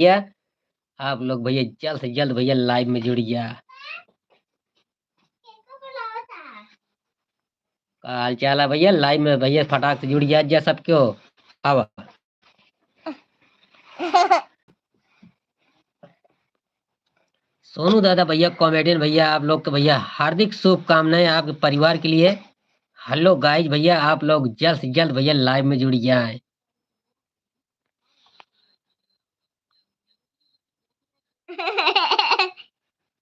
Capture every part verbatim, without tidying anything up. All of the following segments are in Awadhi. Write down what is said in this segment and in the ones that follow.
भैया, आप लोग भैया जल्द से जल्द भैया live में जुड़ जा। का हाल चाल है भैया? Live में भैया फटाक से जुड़ जा, जा सब क्यों। आवा। सोनू दादा भैया, comedian भैया, आप लोग के भैया हार्दिक शुभकामनाएं आपके परिवार के लिए। Hello guys भैया, आप लोग जल्द से जल्द भैया live में जुड़ जाएं।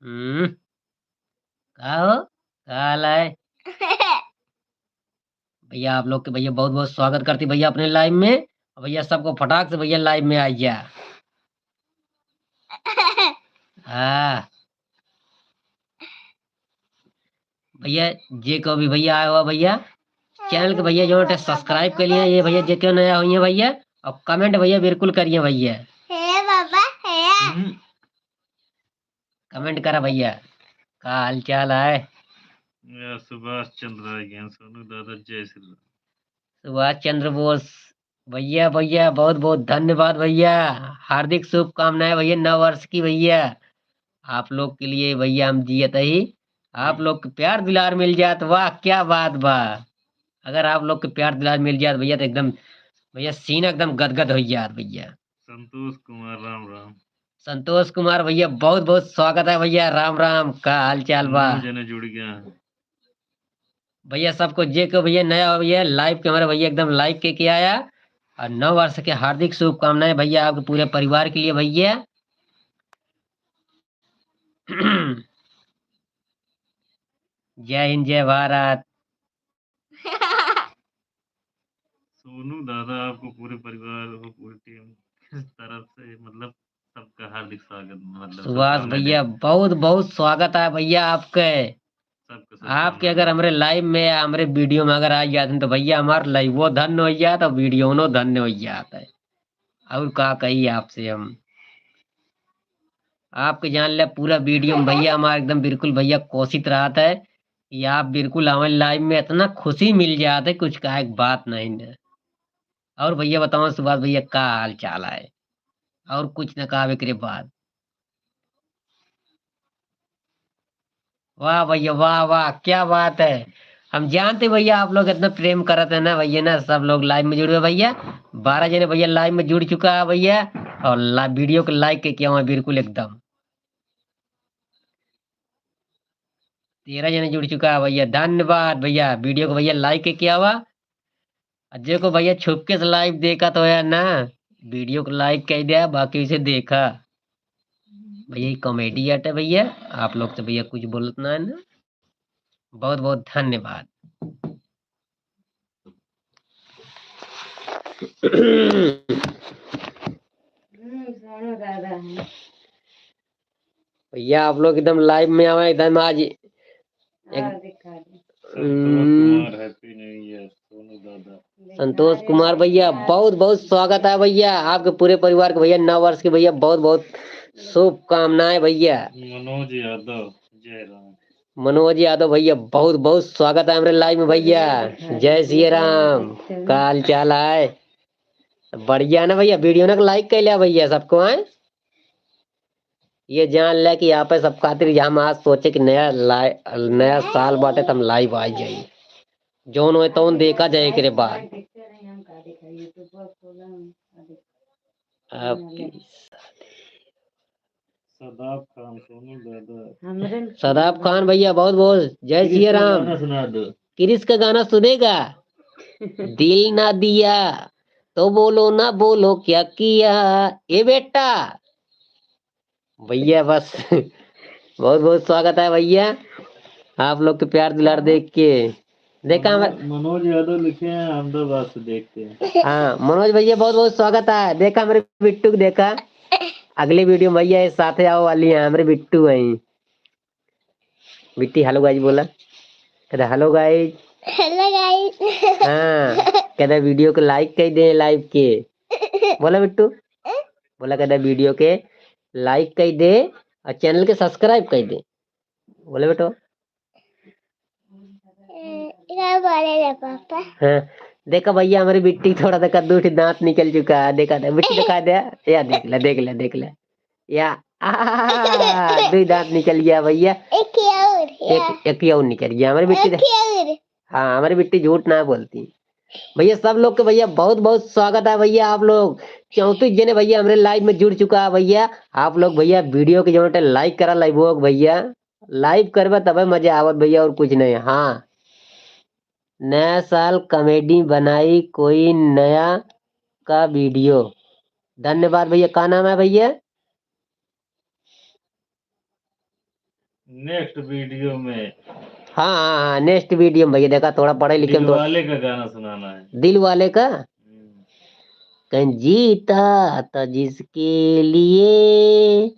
हम्म, का हो? का हाल है? भैया आप लोग के भैया बहुत बहुत स्वागत करती भैया अपने live में। और भैया सबको फटाक से भैया live में आ जा। हाँ भैया, जे को भी भैया आया हुआ भैया, channel के भैया जो है subscribe कर लिए, ये भैया जे क्यों नया हुई है भैया, और comment भैया बिल्कुल करिए भैया। हे बाबा, हे। हम्म। Comment करा भैया, का हाल चाल है? या सुभाष चंद्र आ गए हैं, सोनू दादा, जय श्री राम। सुभाष चंद्र बोस भैया, भैया बहुत बहुत धन्यवाद भैया, हार्दिक शुभकामनाएं भैया नव वर्ष की भैया। आप लोग के लिए भैया हम जियत ही, आप लोग के प्यार दुलार मिल जात, वाह क्या बात बा। अगर आप लोग के प्यार दुलार मिल जात भैया तो एकदम भैया सीना एकदम गदगद हो जात भैया। संतोष कुमार, राम राम। संतोष कुमार भैया बहुत बहुत स्वागत है भैया, राम राम, का हाल चाल बा? नौ जने जुड़ गया है। भैया सबको जे को भैया नया हो भैया live के हमारे भैया एकदम like के के आया, और नव वर्ष के हार्दिक शुभकामनाएं भैया आपके पूरे परिवार के लिए भैया। जय हिंद, जय भारत। सोनू दादा, आपको पूरे परिवार और पूरी team की तरफ से, मतलब, सबका हार्दिक स्वागत, मतलब, सुभाष शुभकामनाएं भैया, देते हैं। बहुत बहुत स्वागत है भैया आपके। सबको आपके अगर शुभकामनाएं। हमरे live में या हमरे video में अगर आ जाते हैं तो भैया हमार live वो धन्य हो जाता और video नो धन्य हो जाता है। और का कही आपसे हम, आपके जान ले पूरा video में भैया हमार एकदम बिल्कुल भैया कोशिश रहत है कि आप बिल्कुल हमारे live में, इतना खुशी मिल जात है, कुछ कहे के बात नहीं है। और भैया बताओ सुभाष भैया, का हाल चाल है? और कुछ न कहा एकरे बाद। वाह भैया, वाह, वाह, क्या बात है। हम जानते भैया आप लोग इतना प्रेम करत है ना भैया ना, सब लोग live में जुड़े भैया। बारह जने भैया live में जुड़ चुका है भैया, और ला-, video को like के किया हुआ बिल्कुल एकदम। तेरह जने जुड़ चुका है भैया, धन्यवाद भैया। Video को भैया like के किया हुआ, और जे को भैया छुपके से live देखा तो यार ना, video को like कर दिया, बाकी उसे देखा। भैया, ये comedy आटे भैया, आप लोग तो भैया कुछ बोलत ना है ना। बहुत बहुत धन्यवाद। हम्म, सोनू दादा है। भैया, आप लोग एकदम live में आवे, एकदम आज एक हाँ, दिखा दे। संतोष हम्म। कुमार, Happy New Year, सोनू दादा। संतोष कुमार भैया, बहुत बहुत स्वागत है भैया, आपके पूरे परिवार के भैया, नव वर्ष के भैया, बहुत बहुत शुभकामनाएं भैया। मनोज यादव, जय राम। मनोज यादव भैया, बहुत बहुत स्वागत है हमरे live में भैया। जय सिया राम, का हाल चाल है? बढ़िया ना भैया, video ना like कर लिया भैया सबको, हैं? ये जान ले कि आप सब खातिर हम आज सोचे कि नया लाइ-, नया साल बाटे त हम live आ जाई। जौन होए तौन देखा जाए एकरे बाद। आपकी सदाब खान, सोनू दादा। हमरे सदाब खान भैया बहुत बहुत जय सिया राम। गाना सुना दो। क्रिस का गाना सुनेगा? दिल ना दिया तो बोलो ना बोलो क्या किया। ए बेटा, भैया बस बहुत बहुत स्वागत है भैया, आप लोग के प्यार दुलार देख के। देखा हमर मनोज, मनोज यादव लिखे हैं अहमदाबाद से, देखते हैं। हाँ, मनोज भैया बहुत बहुत स्वागत है। देखा हमरे बिट्टू को, देखा अगले video में भैया ये साथे आओ वाली हैं, हमरे बिट्टू हैं। बिट्टी hello guys बोला, कहता hello guys। Hello guys। हाँ, कहता video को like कर दे, live के। बोला बिट्टू, बोला कहता video के like कर दे और channel के subscribe कर दे। बोले बेटो। ए, क्या बोले रे पापा? हाँ, देखा भैया, हमरे बिट्टी थोड़ा सा दू ठे दांत निकल चुका है। देखा दे, बिट्टी दिखा दे। या देख ले, देख ले, देख ले। या, आ, दो दांत निकल गया भैया। एक ही और, या। एक, एक ही और निकल गया हमरे बिट्टी। एक ही और। हाँ, हमरे बिट्टी झूठ ना बोलती। भैया, सब लोग के भैया बहुत बहुत स्वागत है भैया। आप लोग चौंतीस जने भैया हमरे live में जुड़ चुका है भैया। आप लोग भैया video के जौन like करा live हो भैया, like करबे तबे मजा आवत भैया, और कुछ नहीं। हाँ, नया साल comedy बनाई कोई नया का video। धन्यवाद भैया। का नाम है भैया? Next video में। हाँ, हाँ, हाँ, next video में भैया। देखा, थोड़ा पढ़े लिखे में तो दिलवाले का गाना सुनाना है। दिलवाले का? हम्म। कहीं जीता था जिसके लिए,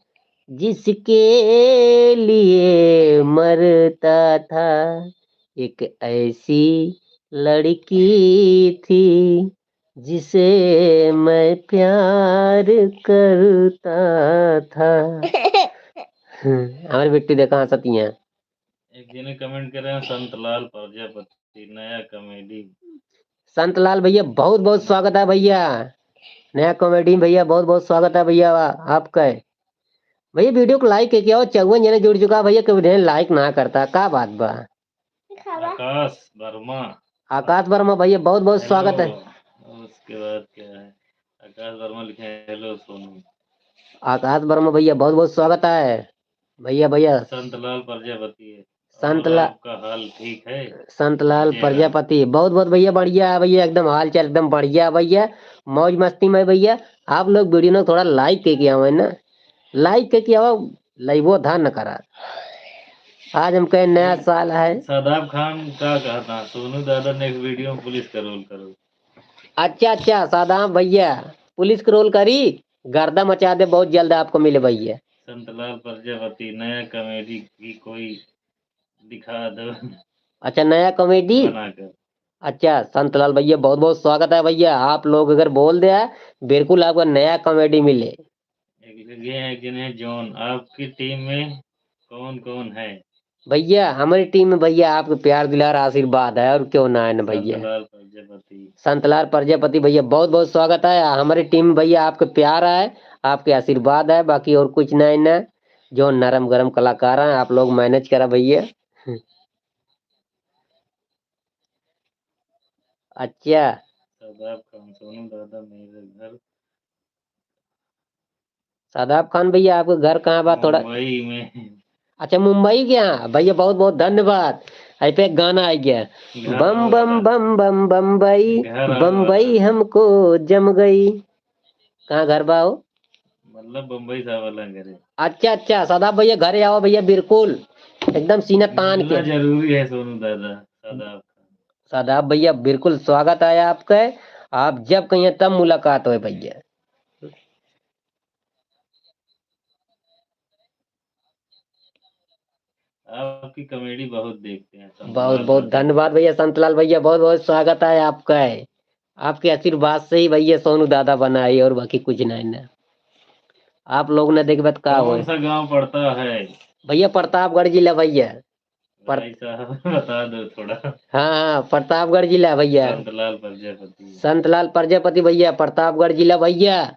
जिसके लिए मरता था, एक ऐसी लड़की थी जिसे मैं प्यार करता था। हम्म, हमरे बिट्टी देखा हंसती हैं। एक जने comment करे हैं, संतलाल प्रजापति, नया comedy। संतलाल भैया, बहुत बहुत स्वागत है भैया, नया comedy में भैया, बहुत बहुत स्वागत है भैया आपका। भैया, video को like के क्या हो, चौवन जने जुड़ चुका भैया, कोई ढेर like ना करता, का बात बा? आकाश वर्मा। आकाश वर्मा भैया, बहुत बहुत स्वागत है। Hello। उसके बाद क्या है? आकाश वर्मा लिखे हैं, "Hello सोनू।" आकाश वर्मा भैया, बहुत बहुत स्वागत है भैया। भैया, संतलाल प्रजापति है। संतला-, और आपका हाल ठीक है? संतलाल कैसे हैं? प्रजापति, बहुत बहुत भैया बढ़िया है भैया, एकदम हाल चाल एकदम बढ़िया है भैया, मौज मस्ती में भैया। आप लोग video में थोड़ा like के किया हुआ है ना, like के किया हुआ, live वो धान न करा। आज हम कहे नया साल है। शादाब खान का कहता है, "सोनू दादा next video में पुलिस का role करो।" अच्छा, अच्छा, शादाब भैया, पुलिस का role करी, गर्दा मचा दे, बहुत जल्द आपको मिले भैया। संतलाल प्रजापति, नया comedy की कोई दिखा दो। अच्छा, नया comedy? बनाकर। अच्छा, संतलाल भैया, बहुत बहुत स्वागत है भैया, आप लोग अगर बोल दे, बिल्कुल आपको नया comedy मिले। एक लगे हैं, एक जने हैं जॉन, आपकी team में कौन कौन है? भैया, हमारी team में भैया आपके प्यार दुलार आशीर्वाद है, और क्यों ना है ना भैया। संतलाल प्रजापति। संतलाल प्रजापति भैया, बहुत बहुत स्वागत है। हमारी team में भैया आपके प्यार है, आपके आशीर्वाद है, बाकी और कुछ नहीं ना। जो नरम गरम कलाकार हैं, आप लोग manage करा भैया। अच्छा। शादाब खान, सोनू दादा मेरे घर। शादाब खान भैया, आपके घर कहाँ बा? थोड़ा मुंबई में। अच्छा, मुंबई के यहाँ भैया, बहुत बहुत धन्यवाद। आई पे एक गाना आ गया, घर बम वाला। बम बम बम बम्बई, घर बम्बई वाला। हमको जम गई। कहाँ घर बा हो? मतलब बम्बई साहब वाला घर है। अच्छा, अच्छा, शादाब भैया घरे आवा भैया, बिल्कुल एकदम सीना तान के। मिलना जरूरी है सोनू दादा, शादाब खान। शादाब भैया, बिल्कुल स्वागत है आपका, आप जब कहिए तब मुलाकात होए भैया। आपकी comedy बहुत देखते हैं, संतलाल बहुत बहुत प्रजापति। धन्यवाद भैया, संतलाल भैया, बहुत बहुत स्वागत है आपका है। आपके आशीर्वाद से ही भैया सोनू दादा बना है, और बाकी कुछ नहीं ना। आप लोग ना देखबे तो का कौन होए? सा गांव पड़ता है? भैया, प्रतापगढ़ जिला भैया। पर- भाई साहब, बता दो थोड़ा। हाँ, हाँ, प्रतापगढ़ जिला भैया। संतलाल प्रजापति। संतलाल प्रजापति भैया, प्रतापगढ़ जिला भैया।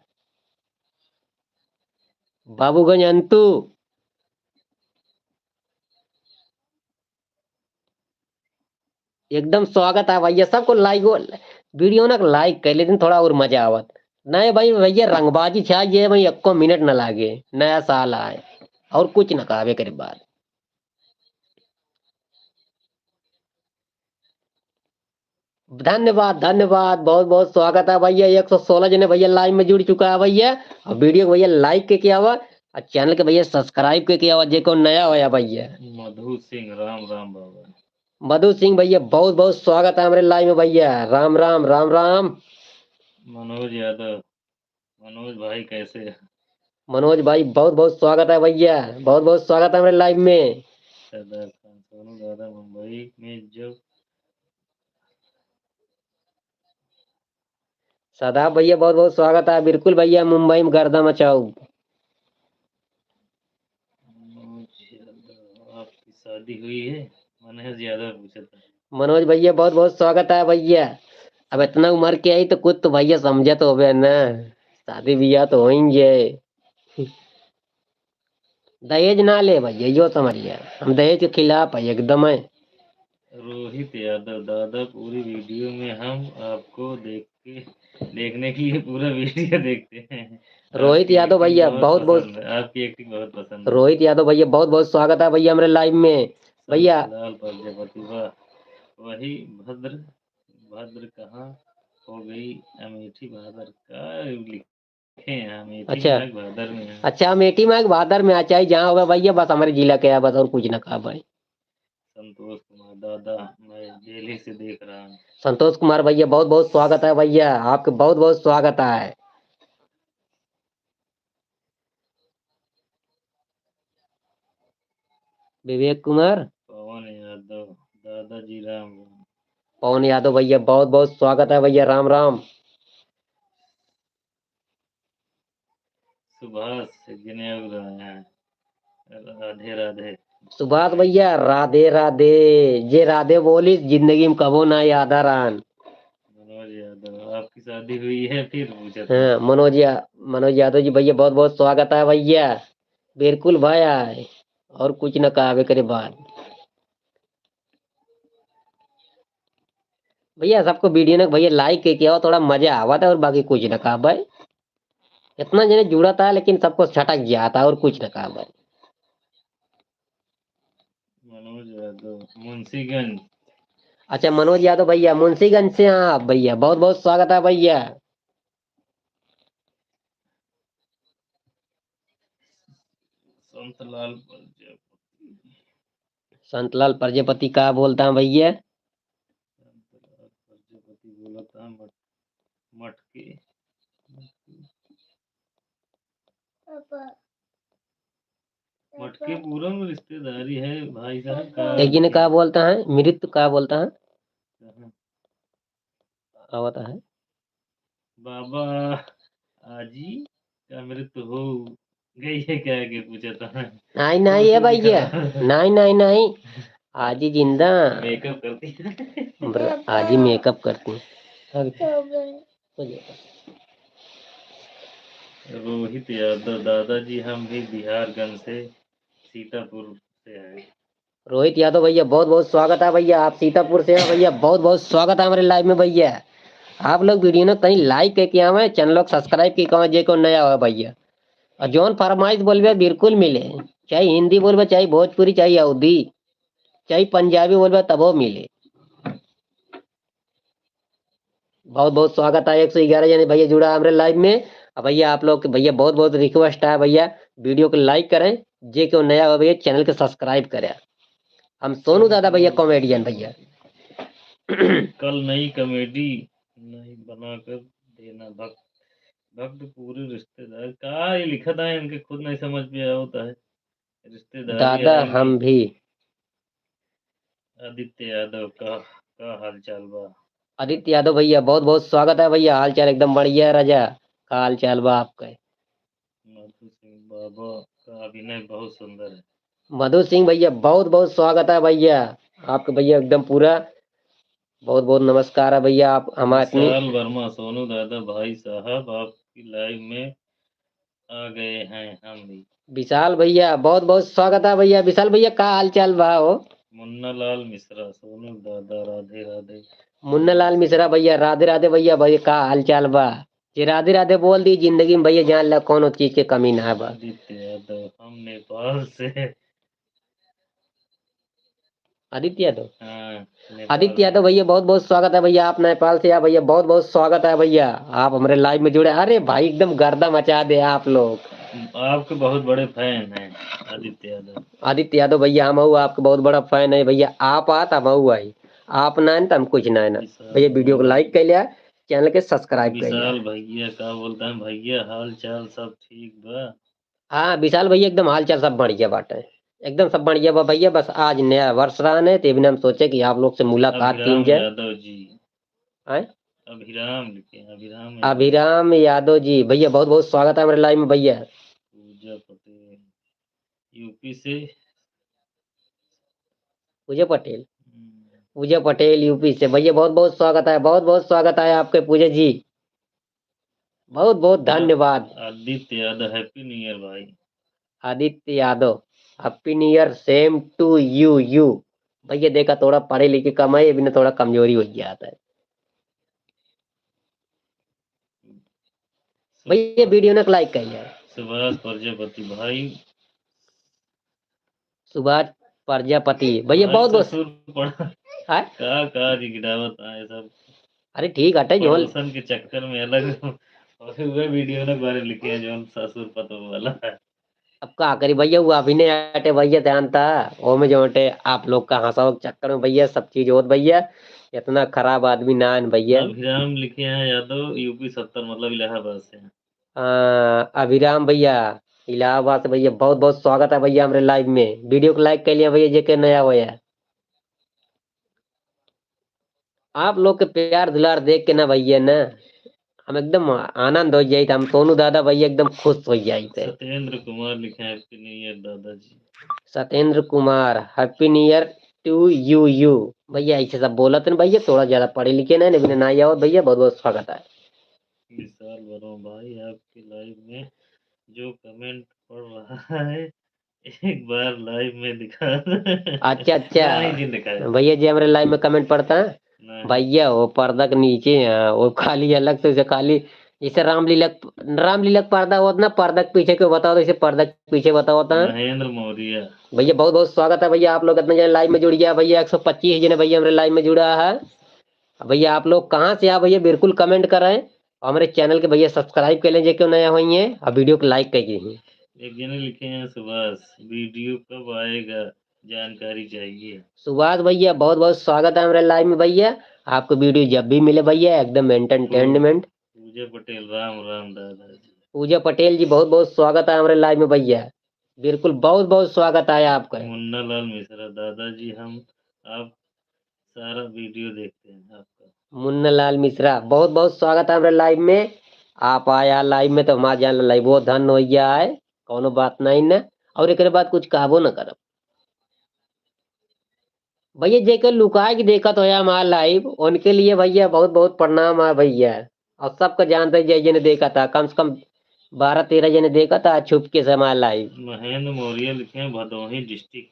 बाबूगंज अंतु। एकदम स्वागत है भैया, सबको like, video ना like कर लेते, थोड़ा और मजा आवत। नहीं भाई, भैया रंगबाजी छा ये भाई, एको मिनट ना लागे, नया साल आए और कुछ ना कहबे करे बात। धन्यवाद, धन्यवाद, बहुत बहुत स्वागत है भैया। एक सौ सोलह जने भैया live में जुड़ चुका है भैया, और video को भैया like के किया हुआ, और channel के भैया subscribe के किया हुआ, जे को नया होया भैया। मधु सिंह, राम राम बाबा। मधु सिंह भैया, बहुत बहुत स्वागत है हमारे live में भैया। राम राम, राम राम। मनोज यादव, मनोज भाई कैसे हैं? मनोज भाई, बहुत बहुत स्वागत है भैया, बहुत बहुत स्वागत है हमारे live में। शादाब खान, सोनू दादा मुंबई में जो शादाब भैया, बहुत बहुत स्वागत है। बिल्कुल भैया, मुंबई में गर्दा मचाऊ। मनोज यादव, आपकी शादी हुई है? मनोज यादव पूछा था। मनोज भैया, बहुत बहुत स्वागत है भैया। अब इतना उम्र के आई तो कुछ तो भैया समझत होबे ना, शादी ब्याह तो होइंगे। दहेज ना ले भैया, यो समझ लिया, हम दहेज के खिलाफ है एकदम है। रोहित यादव, दादा, पूरी वीडियो में हम आपको देख के, देखने के लिए पूरा वीडियो देखते हैं। रोहित आपकी यादव acting भैया, बहुत बहुत बहुत पसंद है, आपकी acting बहुत पसंद है। रोहित यादव भैया, बहुत बहुत स्वागत है भैया हमरे live में। भैया। शंतलाल प्रजापति, वाह, वही भद्र, भद्र कहाँ हो गई अमेठी बहादुर का लिख- हैं, हम एटी अच्छा। माघ भादर में हैं। अच्छा, हम एटी माघ भादर में आ, चाहे जहाँ होगा भैया, बस हमारे जिला के है, बस और कुछ ना कहा भाई। संतोष कुमार, दादा, मैं दिल्ली से देख रहा हूँ। संतोष कुमार भैया, बहुत बहुत स्वागत है भैया, आपके बहुत बहुत स्वागत है। विवेक कुमार। पवन यादव, दादाजी राम राम। पवन यादव भैया, बहुत बहुत स्वागत है भैया, राम राम। सुभाष गिनेव रहे हैं। राधे राधे। सुभाष भैया, राधे राधे। जे राधे बोली, जिंदगी में कबो ना याद आ रहन। मनोज यादव, आपकी शादी हुई है, फिर पूछत हैं। हाँ, मनोज या-, मनोज यादव जी भैया, बहुत बहुत स्वागत है भैया। बिल्कुल भाई आए, और कुछ ना कहबे करे बात। भैया, सबको वीडियो ना भैया like करके आओ, थोड़ा मजा आवत है और बाकी कुछ ना कहा भाई। इतना जने जुड़ा था लेकिन सबको छटक गया था और कुछ ना कहा भाई। मनोज यादव, मुंशीगंज। अच्छा, मनोज यादव भैया, मुंशीगंज से हैं आप भैया, बहुत बहुत स्वागत है भैया। संतलाल प्रजापति। संतलाल प्रजापति का बोलता है भैया? संतलाल प्रजापति बोलता है मट-, मटके। मटकेपुरम रिश्तेदारी है भाई साहब का। एक जी ने का बोलता है, मृत्यु का बोलता है? कहाँ? आवत है। बाबा, आजी का मृत्यु हो गई है क्या, के पूछा था। नहीं, नहीं, ये भैया। नहीं, नहीं, नहीं। आजी जिंदा। Makeup करती है। ब्र-, आजी makeup करती है। रोहित यादव, दादाजी, हम भी बिहारगंज से, सीतापुर से हैं। रोहित यादव भैया, बहुत बहुत स्वागत है भैया, आप सीतापुर से हैं भैया, बहुत बहुत स्वागत है हमारे live में भैया। आप लोग वीडियो ना कहीं like करके आवे, channel को subscribe करके आवे, जे को नया हो भैया। और जौन फरमाइश बोलबे बिल्कुल मिले, चाहे हिंदी बोलबे, चाहे भोजपुरी, चाहे अवधी, चाहे पंजाबी बोलबे, तबो मिले। बहुत बहुत स्वागत है, एक सौ ग्यारह जने भैया जुड़ा हमरे live में। अब भैया आप लोग के भैया बहुत बहुत request है भैया, वीडियो को like करें, जे केहू नया हो भैया channel के subscribe करें। हम सोनू दादा भैया comedian भैया। कल नई comedy नहीं बनाकर देना भक्त, भक्त पूरे रिश्तेदार। का ये लिखा था, इनके खुद नहीं समझ में आवता है। रिश्तेदारी दादा आएंगे। हम भी। आदित्य यादव का, का हाल चाल बा? आदित्य यादव भैया, बहुत बहुत स्वागत है भैया, हाल चाल एकदम बढ़िया है राजा, का हाल चाल बा आपका? मधु सिंह बाबा का अभिनय बहुत सुंदर है। मधु सिंह भैया, बहुत बहुत स्वागत है भैया, आपके भैया एकदम पूरा बहुत बहुत नमस्कार है भैया, आप हमारे इतनी विशाल वर्मा, सोनू दादा भाई साहब आपकी live में आ गए हैं हम भी। विशाल भैया, बहुत बहुत स्वागत है भैया। विशाल भैया, का हाल चाल बा हो? मुन्ना लाल मिश्रा, सोनू दादा, राधे राधे। मुन्ना लाल मिश्रा भैया, राधे राधे भैया। भैया, का हाल चाल बा? जे राधे राधे बोल दी, जिंदगी में भैया जान ला, कौनो चीज के कमी ना बा। आदित्य यादव, हम नेपाल से। आदित्य यादव। हाँ, नेपाल आदित्य यादव से। भैया, बहुत बहुत स्वागत है भैया, आप नेपाल से आ भैया, बहुत बहुत स्वागत है भैया, आप हमरे live में जुड़े। अरे भाई, एकदम गर्दा मचा दे आप लोग। आपके बहुत बड़े fan हैं आदित्य यादव। आदित्य यादव भैया, हम हऊ आपके बहुत बड़ा fan है भैया, आप आत हम हऊ आई, आप ना आए तो हम कुछ ना है ना। भैया, video को like कर लिया, channel के subscribe कर लिया। विशाल भैया का बोलता है, भैया हाल चाल सब ठीक बा? हाँ, विशाल भैया, एकदम हाल चाल सब बढ़िया बाटे, एकदम सब बढ़िया बा भैया। बस आज नया वर्ष रहन है, तो ये भी हम सोचे कि आप लोग से मुलाकात की अभिराम जाए। यादव जी। आए? अभिराम लिखे हैं, अभिराम यादव। अभिराम यादव जी, भैया, बहुत बहुत स्वागत है हमारे live में भैया। पूजा पटेल, यूपी से। पूजा पटेल। हम्म। पूजा पटेल यूपी से। भैया बहुत बहुत स्वागत है, बहुत बहुत स्वागत है आपके पूजा जी। बहुत बहुत धन्यवाद। आदित्य यादव, Happy New Year भाई। आदित्य यादव, Happy New Year, same to you, you। भैया देखा, थोड़ा पढ़े लिखे कम है, अभी ना थोड़ा कमजोरी हो जाता है। भैया, video ना like कइले। सुभाष प्रजापति भाई। सुभाष प्रजापति, भैया, भाई बहुत बहुत ससुर पड़ा। हाँ? का, का जी गिरावत आए सब। अरे ठीक हटे, जोन पड़ोसन के चक्कर में अलग। और वह video ना बारे लिखे हैं, जोन ससुर पतोह वाला है। अब का करी भैया, वो अभिनय हटे भैया, ध्यान था, वो में जो हटे आप लोग का हंसाओ के चक्कर में भैया, सब चीज होत भैया, इतना खराब आदमी ना आन भैया। अभिराम लिखे हैं यादव, यूपी सत्तर, मतलब इलाहाबाद से हैं। हाँ, अभिराम भैया, इलाहाबाद से भैया, बहुत बहुत स्वागत है भैया हमरे live में। Video को like कइले भैया, जेके नया होया। आप लोग के प्यार दुलार देख के ना भैया ना, हम एकदम आनंद हो जाइत, हम सोनू दादा भैया एकदम खुश हो जाइत है। सत्येंद्र कुमार लिखे हैं, Happy New Year दादाजी। सत्येंद्र कुमार, Happy New Year to you, you। भैया ऐसे सब बोलत हैं भैया, थोड़ा ज्यादा पढ़े लिखे ना, नहीं ना आवत भैया, बहुत बहुत स्वागत है। विशाल वर्मा भाई, आपके live में जो comment पढ़ रहा है, एक बार live में दिखा दे। अच्छा, अच्छा। नहीं जी, दिखाए। भैया जी, हमरे live में comment पढ़ता है। नहीं। भैया, वो पर्दा के नीचे है, वो खाली अलग से, उसे खाली, जैसे रामलीला, रामलीला के पर्दा होता ना, पर्दा के पीछे के बताओ, तो इसे पर्दा के पीछे बताओ होता है। महेंद्र मौर्य। भैया, बहुत बहुत स्वागत है भैया, आप लोग इतने जने live में जुड़ गया। भैया, एक सौ पच्चीस जने भैया हमरे live में जुड़ा है। अब भैया, आप लोग कहाँ से आ भैया, बिल्कुल comment करें। और हमरे channel के भैया subscribe कर लें, जे क्यों नया होइए, और video को like कर दीजिए। एक जने लिखे हैं, सुभाष, video कब आएगा, जानकारी चाहिए। सुभाष भैया, बहुत बहुत स्वागत है हमरे live में भैया। आपको video जब भी मिले भैया, एकदम entertainment। पूजा पटेल, राम राम दादा जी। पूजा पटेल जी, बहुत बहुत स्वागत है हमरे live में भैया। बिल्कुल, बहुत बहुत स्वागत है आपका। मुन्ना लाल मिश्रा, दादाजी हम आप सारा video देखते हैं आपका। मुन्ना लाल मिश्रा, बहुत बहुत स्वागत है हमरे live में। आप आया live में तो हमार जान live वो धन हो गया है, कौनो बात नहीं न। और एकरे बाद कुछ कहबो न करब। भैया, जेके लुकाए के देखत होया हमार live, उनके लिए भैया बहुत बहुत प्रणाम है भैया। और सबका जानते जे जने देखा था, कम से कम बारह तेरह जने देखा था छुप के से हमार live। महेंद्र मौर्य लिखे हैं, भदोही district।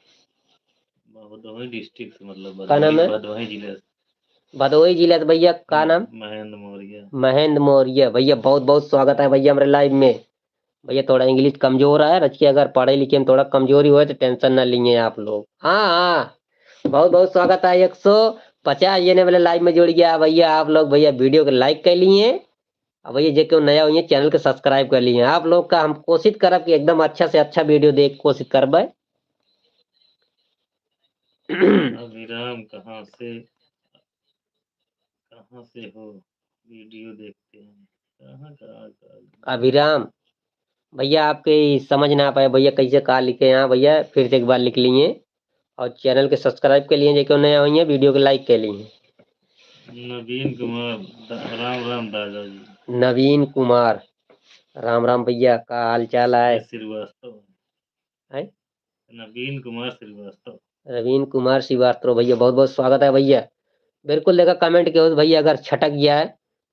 भदोही district से, मतलब का नाम भदोही, है? भदोही जिले से। भदोही जिले से भैया, का नाम? महेंद्र मौर्य। महेंद्र मौर्य भैया, बहुत बहुत स्वागत है भैया हमरे live में। भैया थोड़ा English कमजोर है, रचिए अगर पढ़े लिखे में थोड़ा कमजोरी होए तो tension ना लिए आप लोग। हाँ, हाँ, बहुत बहुत स्वागत है। एक सौ पचास जने वाले live में जुड़ गया भैया आप लोग। भैया video को like कर लिए, अब भैया जे क्यों नया हुई है, channel को subscribe कर लिए। आप लोग का हम कोशिश करब कि एकदम अच्छा से अच्छा video दे के कोशिश करबे। अभिराम कहाँ से, कहाँ से हो? Video देखते हैं। कहाँ, कहाँ, कहाँ? अभिराम, भैया आपके ई समझ ना पाए भैया, कैसे का लिखे यहाँ भैया, फिर से एक बार लिख लिए। और channel के subscribe के लिए जे क्यों नया हुई है, video के like के लिए। नवीन कुमार, दा-, राम राम दादा जी। नवीन कुमार, राम राम भैया, का हाल चाल है? श्रीवास्तव। हैं? नवीन कुमार श्रीवास्तव। नवीन कुमार श्रीवास्तव भैया, बहुत बहुत स्वागत है भैया। बिल्कुल देखा comment के हो भैया, अगर छटक गया है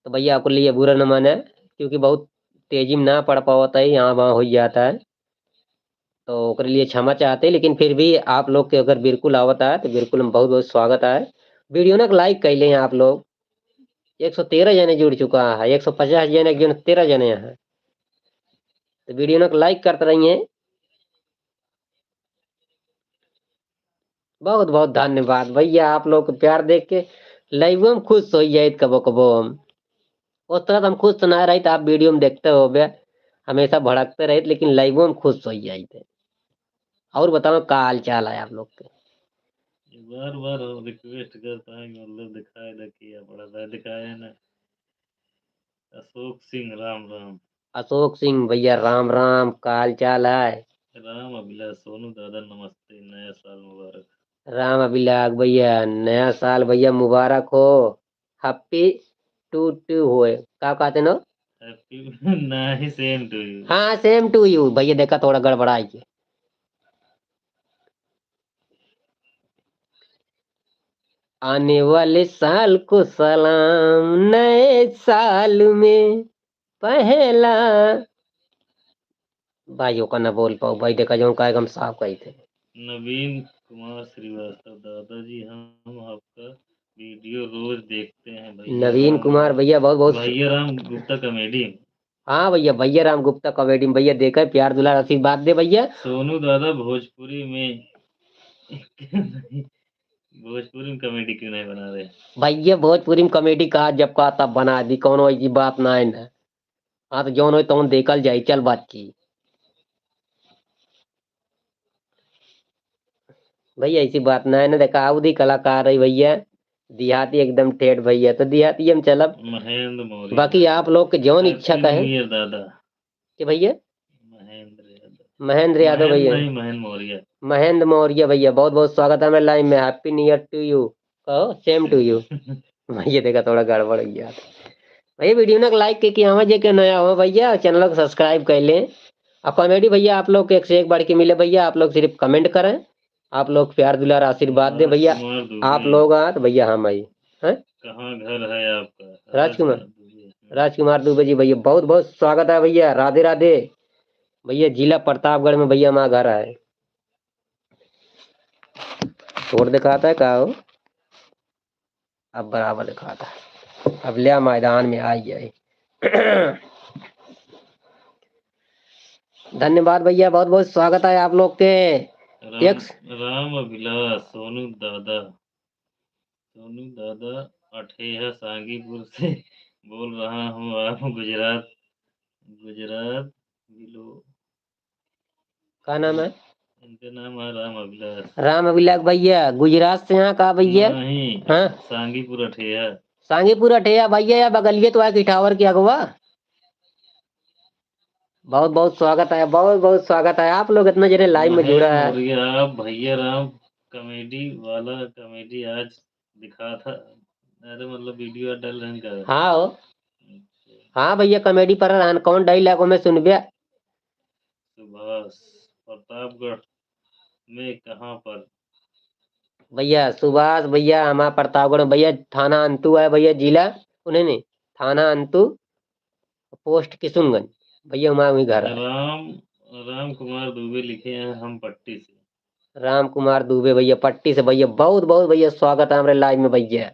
तो भैया आपको लिए बुरा न माने, क्योंकि बहुत तेजी में ना पढ़ पावत है, यहाँ वहाँ हो जाता है, तो ओकरे लिए क्षमा चाहते हैं। लेकिन फिर भी आप लोग के अगर बिल्कुल आवत है तो बिल्कुल हम बहुत बहुत स्वागत है। Video ना like कर लें आप लोग, एक सौ तेरह जने जुड़ चुका है, एक सौ पचास जने, एक जने तेरह जने हैं, तो video ना like करते रहिए। बहुत बहुत धन्यवाद भैया, आप लोग के प्यार देख के live में खुश हो जाइत कबो कबो हम। उस तरह तो हम खुश तो ना रहित, आप video में देखते हो बे, हमेशा भड़कते रहित, लेकिन live में खुश हो जाइत। और बताओ का हाल चाल है आप लोग के? बार बार request करता है कि मतलब दिखाए दे, किया पड़ा था, दिखाए ना। अशोक सिंह, राम राम। अशोक सिंह भैया, राम राम, का हाल चाल है? राम अभिलाष, सोनू दादा नमस्ते, नया साल मुबारक। राम अभिलाष भैया, नया साल भैया मुबारक हो, happy to to होए, का कहते नो? Happy, नहीं, same to you। हाँ, same to you भैया, देखा थोड़ा गड़बड़ाई के। आने वाले साल को सलाम, नए साल में पहला। भाई, ओका ना बोल पाऊ भाई, देखा जौन काहे हम साफ कही थे। नवीन कुमार श्रीवास्तव, दादाजी हम आपका वीडियो रोज देखते हैं भैया नवीन राम। कुमार भैया, बहुत बहुत भैया राम गुप्ता कॉमेडी। हाँ भैया, भैया राम गुप्ता कॉमेडी में भैया देखा, प्यार दुलार आशीर्वाद दे भैया। सोनू दादा भोजपुरी में भोजपुरी में कॉमेडी क्यों नहीं बना रहे? भैया, भोजपुरी में कॉमेडी कहा जब कहा तब बना दी, कौनो ऐसी बात ना है ना। हाँ, तो जौन होई तौन देखल जाई, चल बात की। भैया, ऐसी बात ना है ना, देखा, अवधी कलाकार है भैया, देहाती एकदम ठेठ भैया, तो देहाती हम चलब। महेंद्र मौर्य। बाकी आप लोग के जौन Happy इच्छा का है। New Year दादा। के भैया? महेंद्र यादव। महेंद्र यादव महेंद्र भैया। नहीं, महेंद्र मौर्य। महेंद्र मौर्य भैया, बहुत बहुत स्वागत है हमारे लाइव में। Happy New Year to you। कहो, same to you। भैया देखा, थोड़ा गड़बड़ हो गया। भैया, वीडियो ना लाइक के किया, जे के नया हो भैया, चैनल को सब्सक्राइब कर लें। और कॉमेडी भैया, आप लोग के एक से एक बढ़ के मिले भैया, आप लोग सिर्फ कमेंट करें, आप लोग प्यार दुलार आशीर्वाद दे भैया। राजकुमार दुबे। आप लोग आ तो भैया हम आई। हैं? कहाँ घर है आपका? राजकुमार। राजकुमार दुबे। राजकुमार दुबे जी भैया, बहुत बहुत स्वागत है भैया, राधे राधे। भैया, जिला प्रतापगढ़ में भैया हमारा घर है। छोड़ दिखाता है का हो? अब बराबर दिखाता है। अब लिया मैदान में आई जाए। धन्यवाद भैया, बहुत बहुत स्वागत है आप लोग के। राम, एक राम अभिलाष, सोनू दादा, सोनू दादा अठेहा सांगीपुर से बोल रहा हूँ, आप गुजरात, गुजरात बिलो। का नाम है? इनका नाम है राम अभिलाष। राम अभिलाष भैया, गुजरात से यहाँ का भैया? नहीं, हाँ? सांगीपुर अठेहा। सांगीपुर अठेहा भैया, या बगलिए तो है कि टावर के अगवा। बहुत बहुत स्वागत है, बहुत बहुत स्वागत है। आप लोग इतना जने लाइव में महेश जुड़ा है। मौर्य, आप भैया राम कॉमेडी वाला कॉमेडी आज दिखा था। अरे मतलब वीडियो डाल रहे हैं क्या? हाँ हो। अच्छा। हाँ भैया, कॉमेडी पर रहन, कौन डायलॉग में सुनबे? सुभाष, प्रतापगढ़ में कहाँ पर? भैया, सुभाष भैया, हमारा प्रतापगढ़ में भैया, थाना अंतु है भैया, जिला, उन्हें नहीं, थाना अंतु, पोस्ट किशुनगंज। भैया, हमारा वही घर है। राम, राम कुमार दुबे लिखे हैं, हम पट्टी से। राम कुमार दुबे भैया, पट्टी से भैया, बहुत बहुत भैया स्वागत है हमारे लाइव में भैया।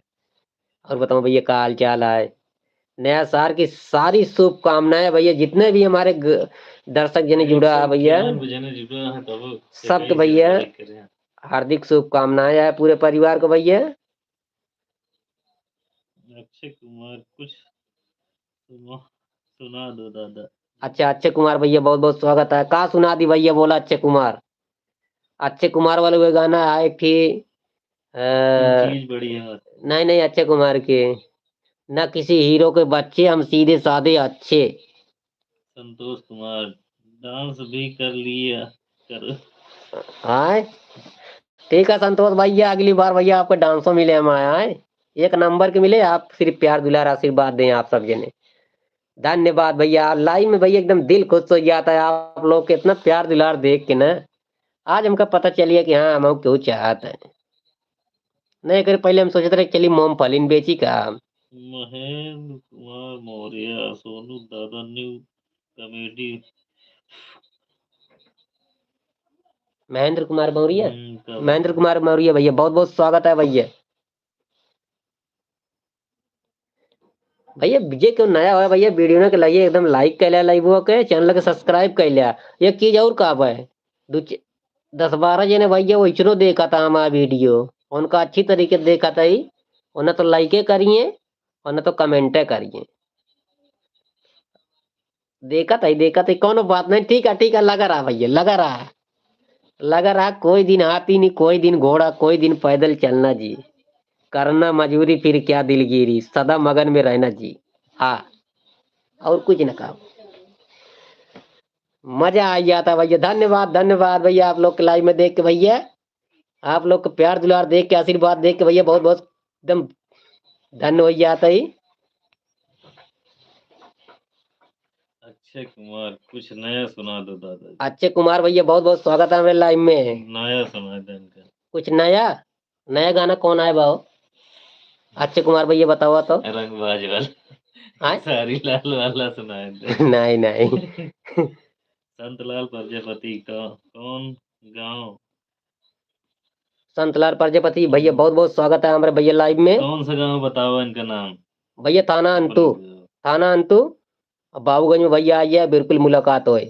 और बताओ भैया, का हाल चाल है? नया साल की सारी शुभकामनाएं भैया, जितने भी हमारे ग-, दर्शक जने जुड़ा है भैया, एक सौ इक्यावन जने जुड़ा है, तब सबके भैया हार्दिक शुभकामनाएं है पूरे परिवार को भैया। अक्षय कुमार, कुछ सुना, सुना दो दादा। अच्छा, अक्षय कुमार भैया, बहुत बहुत स्वागत है। का सुना दी भैया, बोला अक्षय कुमार। अक्षय कुमार वाले वो गाना है एक ठे, अ, चीज बड़ी है। नहीं, नहीं, अक्षय कुमार के, "ना किसी हीरो के बच्चे, हम सीधे साधे अच्छे।" संतोष कुमार, डांस भी कर लिया करो। आय? ठीक है संतोष भैया, अगली बार भैया आपको डांसो मिले हम आए, आय? एक नंबर के मिले, आप सिर्फ प्यार दुलार आशीर्वाद दें आप सब जने। धन्यवाद भैया, लाइव में भैया एकदम दिल खुश हो जाता है आप लोग के इतना प्यार दुलार देख के ना। आज हमका पता चलिए कि हाँ, हम केहू चाहत है। नहीं, एकर पहले हम सोचत रहे, चली मूंगफली बेची का। महेंद्र कुमार मौर्य, सोनू दादा न्यू कॉमेडी। महेंद्र कुमार मौर्य? हम्म, का महेंद्र कुमार मौर्य भैया, बहुत बहुत स्वागत है भैया। भैया, जे केहू नया होय भैया, वीडियो के लगे एकदम लाइक कर लिया, लाइव के चैनल के सब्सक्राइब कर लिया। एक चीज और कहब है, दो च-, दस बारह जने भैया वैसनो देखा था हमारा वीडियो, उनका अच्छी तरीके से देखा था ही, उन्हें तो लाइके करिए और न तो कमेंटे करिए। देखत है, देखत है, कौनो बात नहीं, ठीक है, ठीक है, लगा रहा भैया, लगा रहा, लगा रहा। कोई दिन हाथी नहीं, कोई दिन घोड़ा, कोई दिन पैदल चलना जी, करना मजूरी फिर क्या दिलगिरी, सदा मगन में रहना जी। हाँ, और कुछ ना कहो, मजा आ जाता भैया। धन्यवाद, धन्यवाद भैया, आप लोग के लाइव में देख के भैया, आप लोग के प्यार दुलार देख के, आशीर्वाद देख के भैया, बहुत बहुत एकदम धन्य हो जाता ही। अक्षय कुमार, कुछ नया सुना दो दादा। अक्षय कुमार भैया, बहुत बहुत स्वागत है हमारे लाइव में। नया सुना दे इनका। कुछ नया, नया गाना कौन आए बाओ? अक्षय कुमार भैया बतावा तो। रंगबाज वाला। हाँ? खेसारी लाल वाला सुनाए दे। नहीं, नहीं। संतलाल प्रजापति का कौन गाँव? संतलाल प्रजापति भैया, हम्म। बहुत बहुत स्वागत है हमारे भैया live में। कौन सा गाँव बतावा इनका नाम? भैया थाना अंतु, थाना अंतु। अब बाबूगंज में भैया आइए, बिल्कुल मुलाकात होए।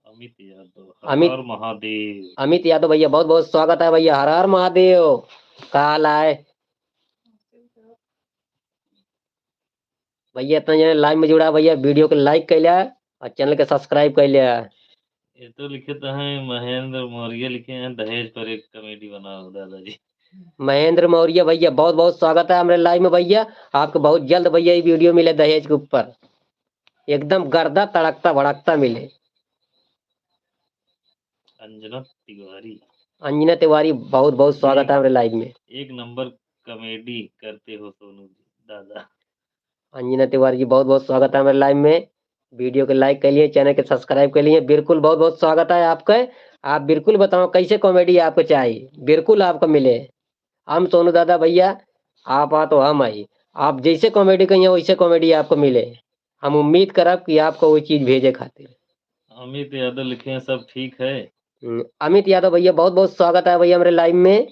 अमित यादव, अमित, हर हर महादेव। अमित यादव भैया, बहुत बहुत स्वागत है भैया, हर हर महादेव। का हाल है भैया? इतना जने live में जुड़ा भैया, video के like कर लिया और channel के subscribe कर लिया। ये तो लिखे तो हैं, महेंद्र मौर्य लिखे हैं, दहेज पर एक comedy बनाओ दादाजी। महेंद्र मौर्य भैया, बहुत बहुत स्वागत है हमारे live में भैया। आपको बहुत जल्द भैया ये video मिले दहेज के ऊपर, एकदम गर्दा तड़कता भड़कता मिले। अंजना तिवारी। अंजना तिवारी, बहुत बहुत स्वागत है हमारे live में। एक नंबर comedy करते हो सोनू जी, दादा। अंजना तिवारी जी, बहुत बहुत स्वागत है हमारे live में। Video के like कर लिए, channel के subscribe कर लिए, बिल्कुल बहुत बहुत स्वागत है आपका। आप बिल्कुल बताओ कैसे comedy आपको चाहिए, बिल्कुल आपको मिले। हम सोनू दादा भैया, आप आ तो हम आई, आप जैसे comedy कहिए वैसे comedy आपको मिले। हम उम्मीद करब कि आपको वो चीज भेजे खातिर। अमित यादव लिखे हैं, सब ठीक है। हम्म, अमित यादव भैया, बहुत बहुत स्वागत है भैया हमारे live में।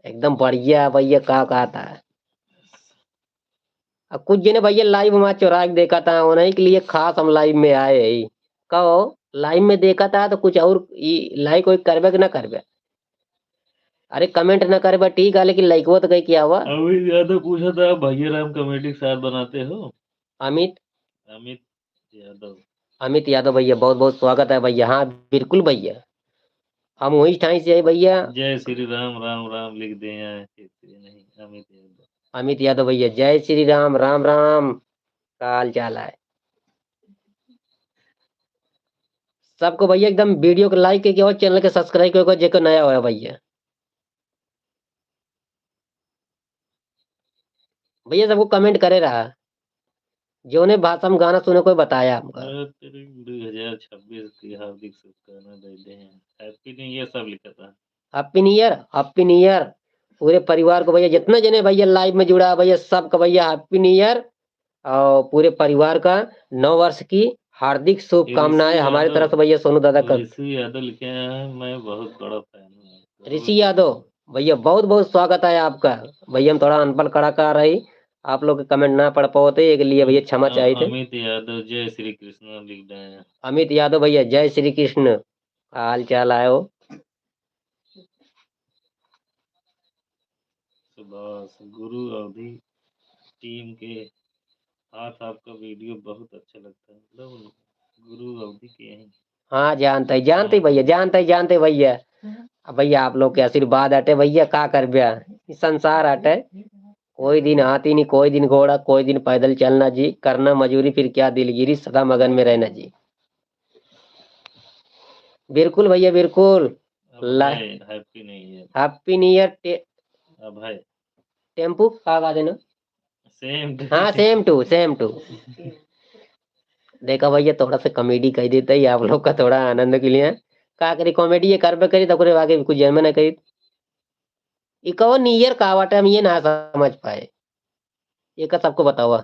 एकदम बढ़िया भैया, का कहता है। अब कुछ जने भैया live हमारा चोरा के देखा था, उन्हीं के लिए खास हम live में आए हैं। कहो, live में देखा था तो कुछ और ई like कोई करबे कि ना करबे? अरे comment ना करबे ठीक है, लेकिन likeवा तो कहीं किया हुआ। अमित यादव पूछा था, भैया राम comedy के साथ बनाते हो? अमित? अमित यादव। अमित यादव भैया, बहुत बहुत स्वागत है भैया। हाँ बिल्कुल भैया, हम वही ठाई से है भैया। जय श्री राम, राम राम लिख दे हैं, नहीं, अमित यादव। अमित यादव भैया, जय श्री राम, राम राम। का हाल चाल है सबको भैया? एकदम video के like करके और channel के subscribe करके, जेको नया होया भैया। भैया सबको comment करे रहा, जौने भाषा में गाना सुने कोई बताया हमका। अरे तेरे दो हजार छब्बीस की हार्दिक शुभकामना दे दे हैं। Happy New Year सब लिखा था। Happy New Year, Happy New Year। पूरे परिवार को भैया, जितना जने भैया live में जुड़ा है भैया, सबका भैया Happy New Year और पूरे परिवार का नव वर्ष की हार्दिक शुभकामनाएं ऋषि हमारे यादव, तरफ से भैया सोनू दादा का। ऋषि यादव लिखे हैं, मैं बहुत बड़ा fan हूँ। ऋषि यादव भैया, बहुत बहुत स्वागत है आपका। भैया हम थोड़ा अनपढ़ कलाकार है, आप लोग के comment ना पढ़ पावते, एक लिए भैया क्षमा अ-, चाहित है। अमित यादव, जय श्री कृष्ण लिख रहे हैं। अमित यादव भैया, जय श्री कृष्ण। का हाल चाल आयो? सुभाष, गुरु अवधी team के हाथ आपका video बहुत अच्छा लगता है। मतलब गुरु अवधी के हैं। हाँ, जानते, जानते हाँ। भैया, जानते, जानते भैया। हम्म। अब भैया आप लोग के आशीर्वाद हटे भैया, का करबे? ई संसार हटे। कोई दिन हाथी नहीं, कोई दिन घोड़ा, कोई दिन पैदल चलना जी, करना मजूरी फिर क्या दिलगिरी, सदा मगन में रहना जी। बिल्कुल भैया, बिल्कुल। अभय, ला-, Happy New Year। Happy New Year, टे-, अभय। टेम्पू का गा देना? Same to हाँ, same to, same to। देखा भैया, थोड़ा सा comedy कह देते ही आप लोग का थोड़ा आनंद के लिए। का करी, comedy ये करबे करी, तो ओकरे आगे कुछ जनबे ना करी। ई कौन New Year का बाटे, हम ये ना समझ पाए। ये का सबको बतावा।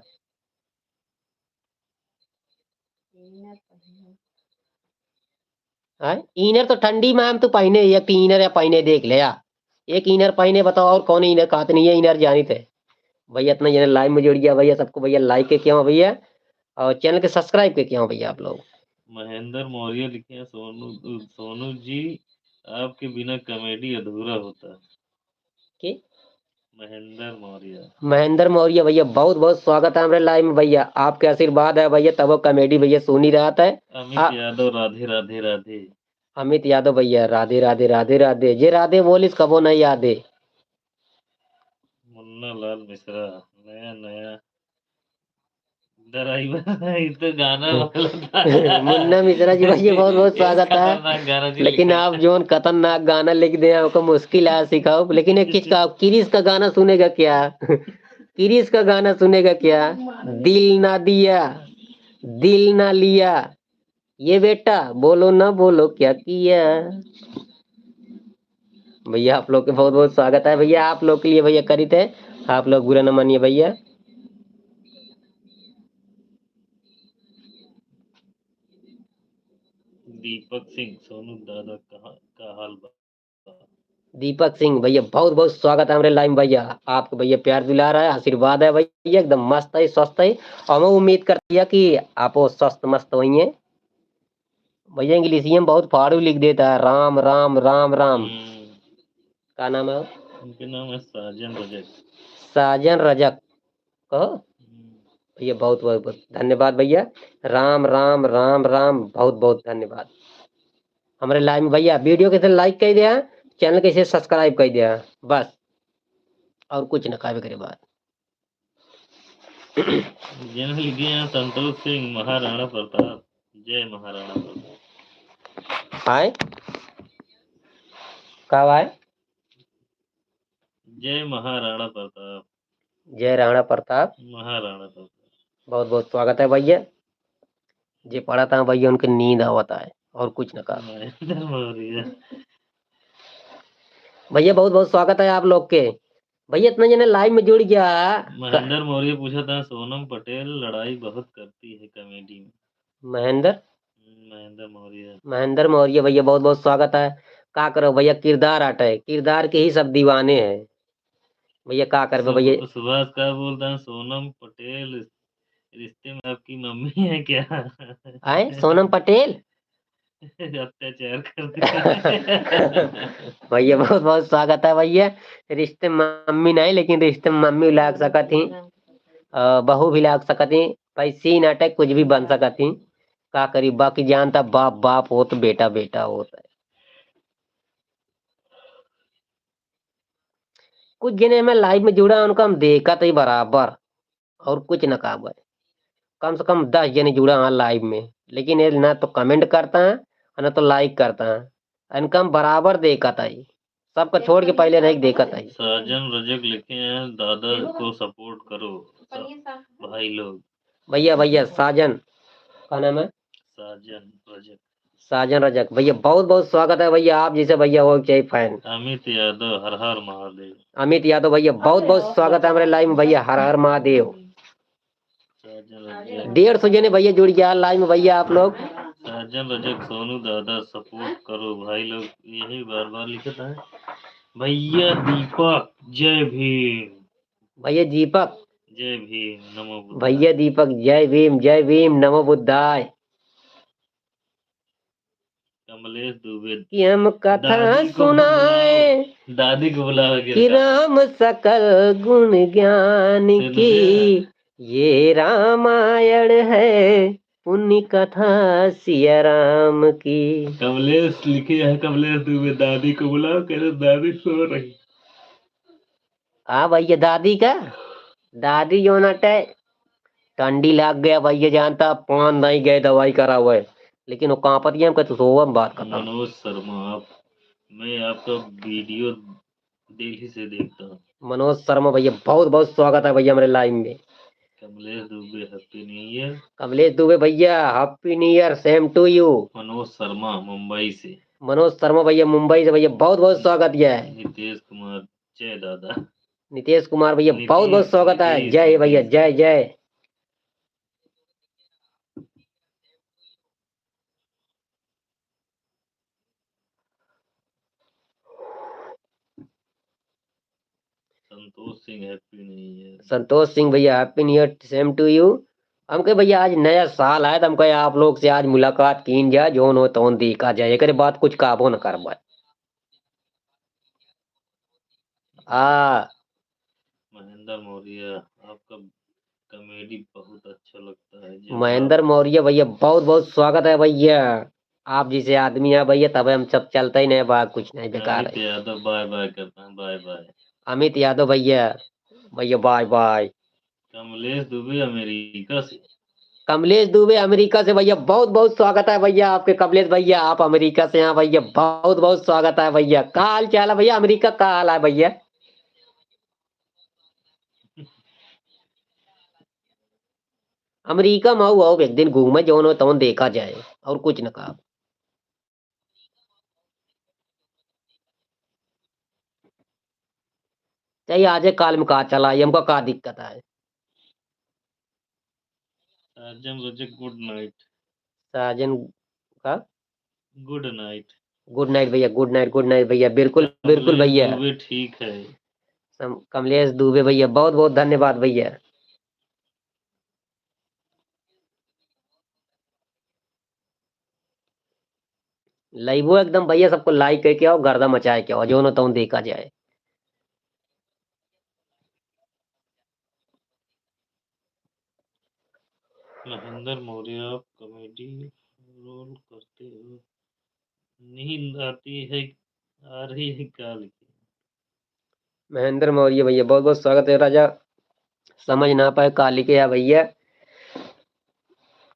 आय? Inner तो ठंडी में हम तो पहिने, एक ठे inner या पहिने देख ले या। एक inner पहिने बताओ, और कौन inner कहत नहीं है, inner जानित है। भैया इतना जने live में जुड़ गया भैया, सबको भैया like के किया भैया, और channel के subscribe के किया भैया आप लोग। महेंद्र मौर्य लिखे हैं, "सोनू, सोनू जी, आपके बिना comedy अधूरा होता।" के? महेंद्र मौर्य। महेंद्र मौर्य भैया, बहुत बहुत स्वागत है हमरे live में भैया। आपके आशीर्वाद है भैया, तबो comedy भैया सुनी रहत है। अमित आ- यादव, राधे राधे राधे। अमित यादव भैया, राधे राधे राधे राधे। जे राधे बोलिस कबो नहीं यादे। मुन्ना लाल मिश्रा, नया नया driver, ये तो गाना वाला था। मुन्ना मिश्रा जी भैया, बहुत बहुत स्वागत है। खतरनाक गाना जी लेकिन लिखा। आप जोन खतरनाक गाना लिख दे, ओका मुश्किल है सिखाओ। लेकिन एक चीज का, किरिस का गाना सुनेगा क्या? किरिस का गाना सुनेगा क्या? दिल ना दिया, दिल ना लिया, ये बेटा बोलो ना बोलो क्या किया। भैया आप लोग के बहुत बहुत स्वागत है भैया, आप लोग के लिए भैया करित है। आप लोग बुरा न मानिए भैया। दीपक सिंह, सोनू दादा, कहाँ, का हाल बा? दीपक सिंह भैया, बहुत बहुत स्वागत है हमरे live में भैया। आपको भैया प्यार दुलार है, आशीर्वाद है भैया, एकदम मस्त है, स्वस्थ है। और हम उम्मीद करते हैं कि आप वो स्वस्थ मस्त होइए। भैया इंग्लिशिया में बहुत फाड़ू लिख देता है, राम राम राम राम। हम्म। का नाम है? उनके नाम है साजन रजक। साजन रजक। कहो। हम्म। भैया बहुत बहुत बहुत धन्यवाद भैया। राम राम राम राम, बहुत बहुत धन्यवाद। हमरे live में भैया video के like कर दिया, channel के subscribe कर दिया, बस और कुछ न कहबे करे बात। जेने लिखे हैं संतोष सिंह, महाराणा प्रताप, जय महाराणा प्रताप। हाय, का भाई? जय महाराणा प्रताप। जय राणा प्रताप। महाराणा प्रताप। बहुत बहुत स्वागत है भैया। जे पढ़त है भैया, उनके नींद आवत है और कुछ न कहा। महेंद्र मौर्य। भैया बहुत बहुत स्वागत है आप लोग के। भैया इतना जने live में जुड़ गया। महेंद्र मौर्य पूछत है, सोनम पटेल लड़ाई बहुत करती है comedy में। महेंद्र? महेंद्र मौर्य। महेंद्र मौर्य भैया बहुत बहुत स्वागत है। का करो भैया, किरदार आटे, किरदार के ही सब दीवाने हैं। भैया का करबे भैया। सुभ-, सुभाष का बोलता है, सोनम पटेल रिश्ते में आपकी मम्मी है क्या? आए, सोनम पटेल? अत्याचार कर दिया। भैया बहुत बहुत स्वागत है भैया। रिश्ते में मम्मी नहीं, लेकिन रिश्ते में मम्मी लाग सकत ही, अ, बहू भी लाग सकत ही। भाई scene आटे, कुछ भी बन सकत ही। का करी, बाकी जानता बाप बाप होत, बेटा बेटा होत है। कुछ जने में live में जुड़ा, उनका हम देखत ही बराबर, और कुछ न कहबे। कम से कम दस जने जुड़ा हैं live में, लेकिन ये ना तो comment करता है और ना तो like करता है। इनका हम बराबर देखत है, सबका छोड़ के पहले नहीं देखत है। साजन रजक लिखे हैं, दादा को support करो सब भाई लोग। भैया भैया साजन, का नाम है? साजन रजक। साजन रजक भैया, बहुत बहुत स्वागत है भैया, आप जैसे भैया हो चाहिए fan। अमित यादव, हर हर महादेव। अमित यादव भैया, बहुत बहुत स्वागत है हमरे live में भैया, हर हर महादेव। साजन रजक। डेढ़ सौ जने भैया जुड़ गया live में भैया आप लोग। साजन रजक, सोनू दादा support करो भाई लोग, यही बार बार लिखत है। भैया दीपक, जय भीम। भैया दीपक। जय भीम, नमो बुद्धाय। भैया दीपक, जय भीम, जय भीम, नमो बुद्धाय। कमलेश दुबे। कि हम कथा दादी को सुनाए बुलाओ। दादी को बुलाओ कि गिरता। राम सकल गुण ज्ञान सुन की, लिया। ये रामायण है पुण्य कथा सिया राम की। कमलेश लिखे हैं, कमलेश दुबे, दादी को बुलाओ, कह रहे दादी सो रही। हाँ भैया, दादी का, दादी जो ना टे, ठंडी लाग गया भैया, जानता पान नहीं गए दवाई करावे, लेकिन वो कांपत गया, हमके तो सोवा में बात करता। मनोज शर्मा, आप, मैं आपका video दिल्ली से देखता हूँ। मनोज शर्मा भैया, बहुत बहुत स्वागत है भैया हमरे live में। कमलेश दुबे, Happy New Year। कमलेश दुबे भैया, Happy New Year, same to you। मनोज शर्मा मुंबई से। मनोज शर्मा भैया मुंबई से भैया, बहुत बहुत स्वागत है। नितेश कुमार, जय दादा। नितेश कुमार भैया, बहुत बहुत स्वागत है। नितेश, जय भैया, नितेश। जय जय। संतोष सिंह, Happy New Year। संतोष सिंह भैया, Happy New Year, same to you। हमके भैया आज नया साल है, तो हमके आप लोग से आज मुलाकात कीन जाए, जोन हो तोन देखा जाए, एकरे बाद कुछ काबो न करबा। आ। महेंद्र मौर्य, आपका comedy बहुत अच्छा लगता है। जब महेंद्र आप मौर्य भैया, बहुत बहुत स्वागत है भैया। आप जैसे आदमी है भैया, तबे हम सब चलते ही नहीं बा, कुछ नहीं बेकार अमित है। यादव bye bye करता है, bye bye। अमित यादव भैया, भैया bye bye। कमलेश दुबे अमेरिका से। कमलेश दुबे अमेरिका से भैया, बहुत बहुत स्वागत है भैया आपके। कमलेश भैया, आप अमेरिका से हैं भैया, बहुत बहुत स्वागत है भैया। का हाल चाल है भैया, अमेरिका का हाल है भैया? अमेरिका में आओ, आओ, एक दिन घूमे, जौन हो तौन देखा जाए, और कुछ न कहा। ए, आजे काल में का चला, ये हमका का दिक्कत है? साजन रजक, good night। साजन का? Good night। Good night भैया, good night, good night भैया। बिल्कुल, बिल्कुल कमलेश भैया। दुबे ठीक है। सम-, कमलेश दुबे भैया, बहुत, बहुत धन्यवाद भैया। लाइवो एकदम भैया, सबको like करके आओ, गर्दा मचाए के आओ, जौन तौन देखा जाए। महेंद्र मौर्य, आप comedy role करते हो, नींद आती है, आ रही है क्या लिखे? महेंद्र मौर्य भैया, बहुत बहुत स्वागत है राजा। समझ ना पाए का लिखे है भैया।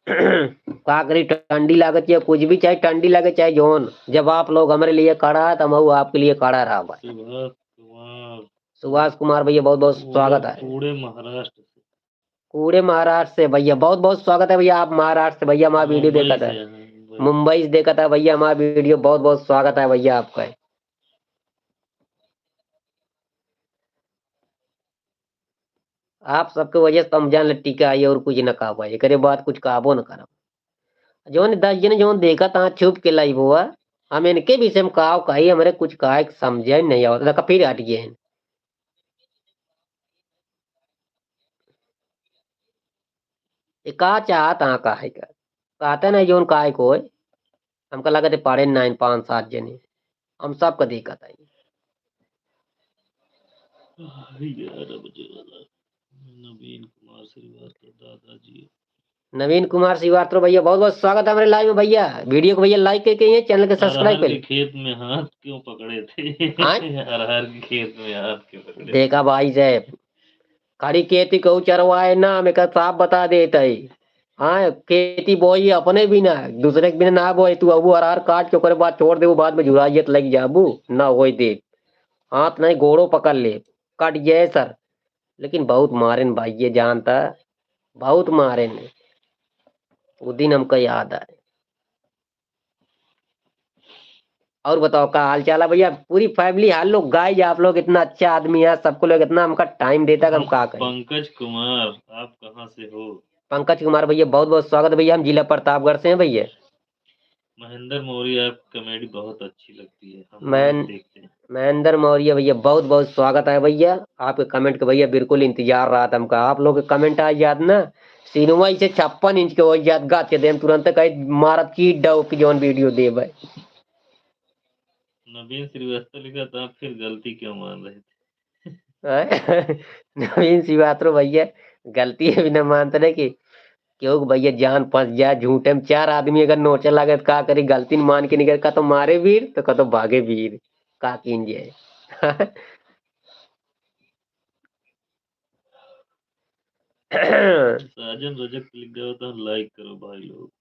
का करी, ठंडी लागत या कुछ भी, चाहे ठंडी लागे चाहे जौन, जब आप लोग हमरे लिए खड़ा है तो हम आपके लिए खड़ा रहा भाई। सुभाष कुमार। सुभाष कुमार भैया, बहुत बहुत स्वागत है। कूड़े महाराष्ट्र से। कूड़े महाराष्ट्र से भैया, बहुत बहुत स्वागत है भैया, आप महाराष्ट्र से भैया हमारा video देखा था। मुंबई से हैं, मुंबई। मुंबई से देखा था भैया हमारा video, बहुत बहुत स्वागत है भैया आपका। आप सबके वजह से तो हम जान ले टीका आई और कुछ ना कहा पाए, एकरे बाद कुछ कहबो ना करब। जौन दस जने जौन देखा था छुप के लाइव हुआ, हम इनके विषय में काव कही, हमरे कुछ कहा समझे नहीं आवत, तो फिर हट गए हैं। ये का चाहत हाँ काहे का? कहते नहीं जौन काहे को होए। हमका लगत है पढ़े नाइन पाँच सात जने। हम सबका देखत है। आह, यार, अब जो वाला नवीन कुमार श्रीवास्तव दादाजी। नवीन कुमार श्रीवास्तव भैया, बहुत बहुत स्वागत है हमारे लाइव में भैया। Video को भैया like करके ये channel के subscribe अरहर कर के लीजिए। खेत में हाथ क्यों पकड़े थे? हाँ? अरहर के खेत में हाथ क्यों पकड़े थे? देखा भाई साहब, खड़ी खेती कहू चरवाए ना, हम एकर साफ बता देत हई। हाँ, खेती बोई अपने बिना, दूसरे के बिना ना बोए। तू अब अरहर काट के ओकरे बाद छोड़ देबू, बाद में झुराइयत लग जाबू, ना होई दे। हाथ नहीं गोड़ो पकड़ ले, कट जाए सर। लेकिन बहुत मारेन भाई, ये जानता, बहुत मारेन। वो दिन हमका याद आए। और बताओ का हाल चाल है भैया? पूरी family hello guys, आप लोग इतना अच्छा आदमी है, सबको लोग इतना हमका time देता कि हम का करें। पंकज कुमार, आप कहाँ से हो? पंकज कुमार भैया, बहुत बहुत स्वागत है भैया, हम जिला प्रतापगढ़ से हैं भैया। महेंद्र मौर्य, आपकी comedy बहुत अच्छी लगती है, हम महें-, रोज देखते हैं। महेंद्र मौर्य भैया, बहुत बहुत स्वागत है भैया, आपके comment के भैया बिल्कुल इंतजार रहा था हमका, आप लोग के comment आ जात ना, सिनेमा इसे छप्पन इंच के हो जात, गाच के देम तुरंत कहे मारत की डौ की जौन video देबे। नवीन श्रीवास्तव लिखा था, "आप फिर गलती क्यों मान रहे थे?" नवीन श्रीवास्तव भैया, गलती है भी ना मानते ना कि क्यों कि भैया जान फंस जाए, झूठे में चार आदमी अगर नोचे लगे तो का करी, गलती न मान के निकल का तो मारे वीर, तो का तो भागे वीर, का कीन जाए। साजन रजक लिख गया तो like करो भाई लोग।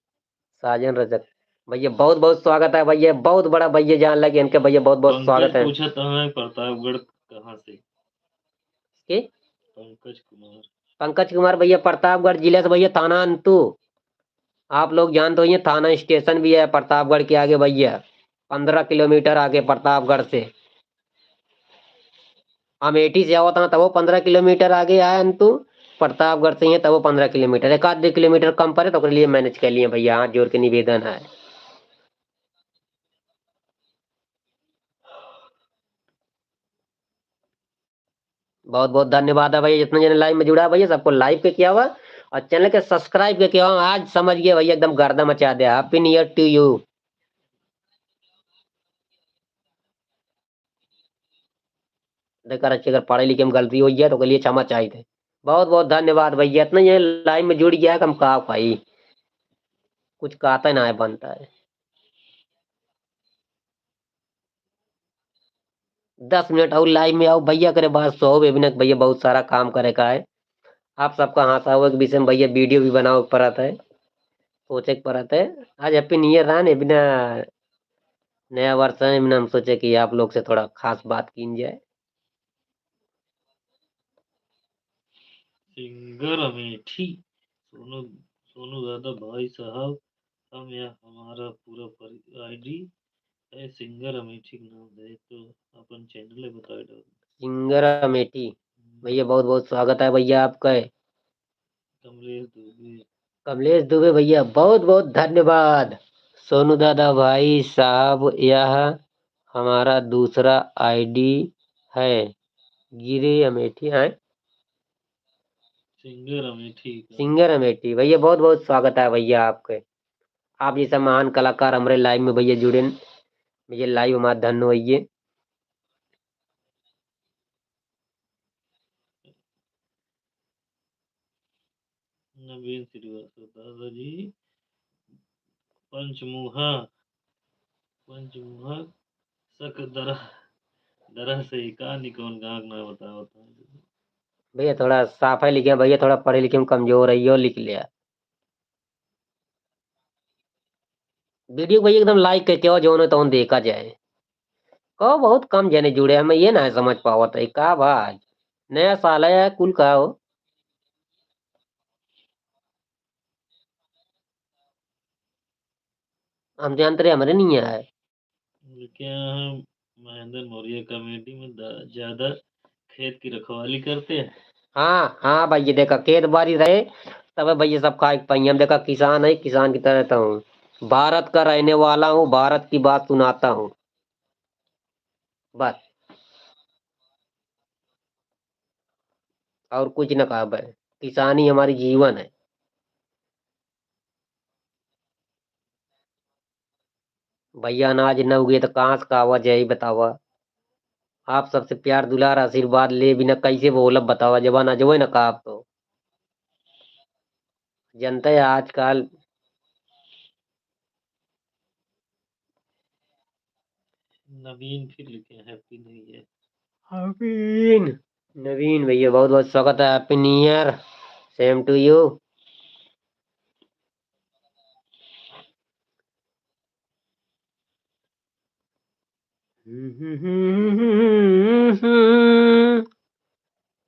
साजन रजक भैया, बहुत बहुत स्वागत है भैया, बहुत बड़ा भैया जान लगे इनके भैया, बहुत बहुत पंकज स्वागत है। पूछत है प्रतापगढ़ कहाँ से? के? पंकज कुमार। पंकज कुमार भैया, प्रतापगढ़ जिले से भैया, थाना अंतु। आप लोग जानते हो ये थाना station भी है प्रतापगढ़ के आगे भैया, पन्द्रह किलोमीटर आगे प्रतापगढ़ से। अमेठी से आवत हाँ तबो पन्द्रह किलोमीटर आगे आए अंतु, प्रतापगढ़ से ही तबो पन्द्रह किलोमीटर, एक आध दो किलोमीटर कम पड़े तो ओकरे लिए manage कर लिए भैया, हाथ जोड़ के निवेदन है। बहुत बहुत धन्यवाद है भैया, जितने जने live में जुड़ा है भैया, सबको like के किया हुआ और channel के subscribe के किया हुआ। आज समझ गए भैया, एकदम गर्दा मचा दिया। Happy New Year to you। देखा रहे, अगर पढ़े लिखे में गलती हो जाए तो ओके लिए क्षमा चाहिए थे। बहुत बहुत धन्यवाद भैया, इतना ये live में जुड़ गया है, हम का भाई कुछ कहता ना है, बनता है। दस मिनट और live में आओ भैया, करे बात सौ वेबिना भैया, बहुत सारा काम करे का है। आप सबका हाथ आओ एक विषय में भैया video भी बनावे के पड़त है, सोचे के पड़त है। आज Happy New Year रहन, ये बिना नया वर्ष है, ये बिना हम सोचे कि आप लोग से थोड़ा खास बात कीन जाए। Singer अमेठी, सोनू, सोनू दादा भाई साहब, हम या हमारा पूरा परि-, ID है, Singer अमेठी के नाम है, तो अपन channel है, बता दो। सिंगर अमेठी। भैया, बहुत बहुत स्वागत है भैया आपका। कमलेश दुबे। कमलेश दुबे भैया, बहुत बहुत धन्यवाद। सोनू दादा भाई साहब, यह हमारा दूसरा आईडी है। गिरे अमेठी है। सिंगर अमेठी का। सिंगर अमेठी। भैया, बहुत बहुत स्वागत है भैया आपके। आप जैसा महान कलाकार हमरे लाइव में भैया जुड़े, भैया लाइव हमारा धन्य होइए। नवीन श्रीवास्तव, दादाजी, पंचमुहा, पंचमुहा सक दरह, दरह से ही का निकौन गाँव ना बतावत है। भैया, थोड़ा साफ है लिखे, भैया, थोड़ा पढ़े लिखे में कमजोर है, यो लिख लिया। वीडियो को भैया एकदम लाइक करके आओ, जौन है तौन देखा जाए। कहो बहुत कम जने जुड़े हैं, मैं ये ना समझ पावत है का भाई, नया साल है कुल का हो। हम जानते रहे, हमरे नहीं आए। क्या है महेंद्र मौर्य कमेटी में द-, ज्यादा खेत की रखवाली करते हैं? हाँ, हाँ भाई, ये देखा, खेत बाड़ी रहे, तब भाई ये सब खाए के पाई। हम देखा, किसान है, किसान की तरह रहता हूँ, भारत का रहने वाला हूँ, भारत की बात सुनाता हूँ, बस, और कुछ न कहा भाई। किसानी हमारी जीवन है। भैया, अनाज न उगे तो कहाँ से कावा जाई बतावा? आप सबसे प्यार, दुलार, आशीर्वाद ले बिना कैसे बोलब बतावा? जब अनाजवे न काब तो। जनता है आजकल। नवीन फिर लिखे, Happy New Year। नवीन, नवीन भैया, बहुत बहुत स्वागत है, Happy New Year, same to you।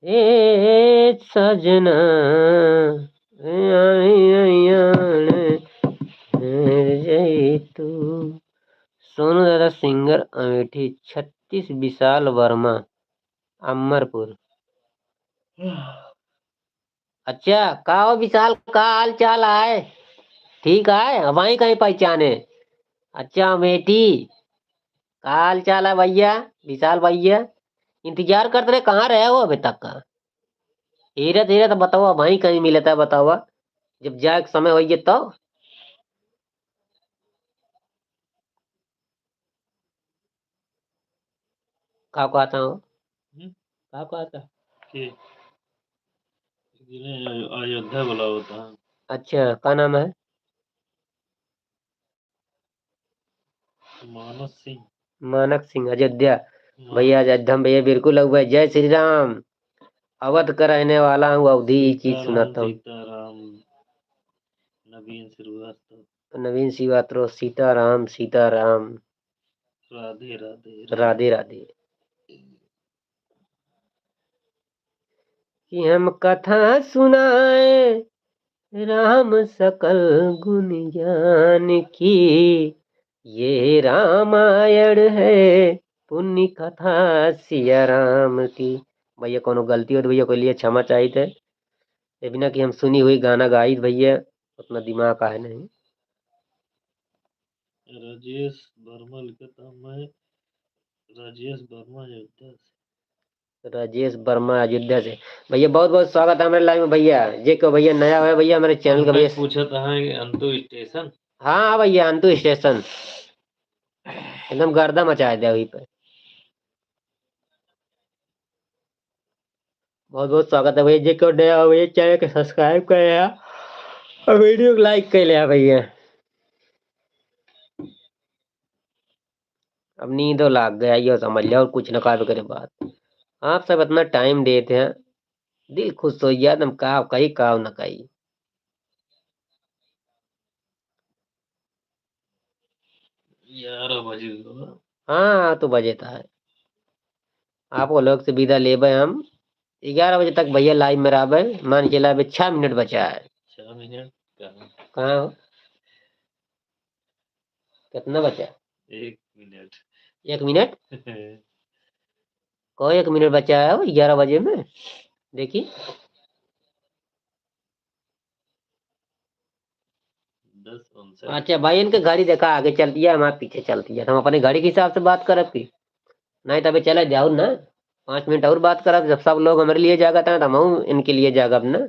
ए सजना, ए आई, आई, आने, ए जई तू। सोनू दादा सिंगर अमेठी, छत्तीस विशाल वर्मा, अमरपुर। अच्छा, का हो विशाल, का हाल चाल आय? ठीक आय? अबहीं कहीं पहचाने? अच्छा, अमेठी, का हाल चाल है भैया, विशाल भैया? इंतजार करत रहे, कहाँ रहे हो अबे तक का? धीरे धीरे तो बतावा, अबहीं कहीं मिलता है बतावा, जब जाए के समय होइए तो। का कहता हो? हम्म? का कहता? के? जिन्हें अयोध्या बुलावत है। अच्छा, का नाम है? मानस सिंह। मानक सिंह, अयोध्या। मानस। भैया, अयोध्या में भैया बिल्कुल अउबे। जय श्री राम। अवध का रहने वाला हूँ, अवधी की चीज सीताराम, सुनाता हूँ। सीताराम। नवीन श्रीवास्तव। नवीन श्रीवास्तव, सीताराम, सीताराम। राधे, राधे, राधे, राधे। कि हम कथा सुनाए राम सकल गुण ज्ञान की, ये रामायण है पुण्य कथा सिया राम की। भैया, कोनो गलती हो तो भैया, ओके लिए क्षमा चाहित है। ये बिना कि हम सुनी हुई गाना गाइत भैया, उतना दिमाग आहे नहीं। राजेश वर्मा लिखा था, मैं राजेश वर्मा अयोध्या से। राजेश वर्मा अयोध्या से। भैया, बहुत बहुत स्वागत है हमारे लाइव में भैया। जे को भैया नया हुआ है भैया, हमारे चैनल का भैया। पूछत है कि अंतु स्टेशन? हाँ, हाँ भैया, अंतु स्टेशन एकदम गर्दा मचाए दिया वहीं पे। बहुत बहुत स्वागत है भैया, जे को नया हो भैया, चैनल को सब्सक्राइब करे हैं और वीडियो को लाइक कर लिया भैया। अब नींदो लाग गया, यो समझ लिया, और कुछ न कहबे करे बात। आप सब इतना टाइम देते हैं, दिल खुश हो गया, तुम का कही, का न कही। ग्यारह बजे हुआ। हाँ, तो बजे तो है। आपको लोग से विदा लेबे हम। ग्यारह बजे तक भैया लाइव में रहबे। मान के चला, अभी छह मिनट बचा है। छह मिनट? कहाँ? कहाँ हो? कितना बचा? एक मिनट। एक मिनट? कहो, एक मिनट बचा है, ग्यारह बजे में। देखी। दस उनसठ। अच्छा भाई, इनके घड़ी देखा, आगे चलती है, हमारे पीछे चलती है। हम अपने घड़ी के हिसाब से बात करब की? नहीं, तबे चला जाओ ना, पाँच मिनट और बात करब। जब सब लोग हमारे लिए जागत हैं, तो हम इनके लिए जागब ना।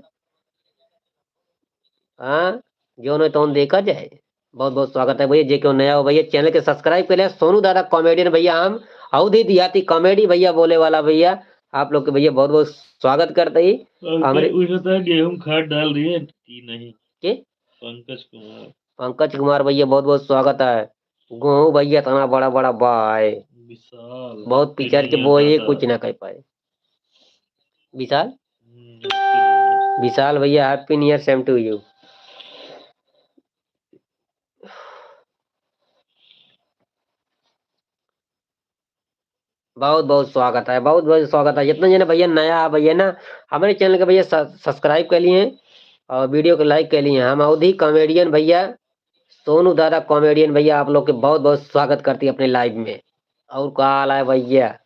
हाँ, जो नहीं तो देखा जाए। बहुत बहुत स्वागत है भैया, जे क्यों नया हो भैया, channel के subscribe कर लिया। सोनू दादा comedian भैया, हम अवधी देहाती comedy भैया बोले वाला भैया, आप लोग के भैया बहुत बहुत स्वागत करते ही। और हमरे क्या पूछता है, गेहूं खाद डाल रही है कि नहीं? के? पंकज कुमार। पंकज कुमार भैया, बहुत बहुत स्वागत है। गेहूं भैया इतना बड़ा बड़ा बाय। विशाल, बहुत पिचर के बोए, कुछ ना कह पाए। विशाल? हम्म, विशाल भैया, happy new year, same to you। बहुत बहुत स्वागत है, बहुत बहुत स्वागत है। जितना जने भैया नया है भैया ना, हमारे channel के भैया स-, subscribe कर लिए और video को like कर लिए। हम अवधी comedian भैया, सोनू दादा comedian भैया, आप लोग के बहुत बहुत स्वागत करती है अपने live में। और का हाल है भैया,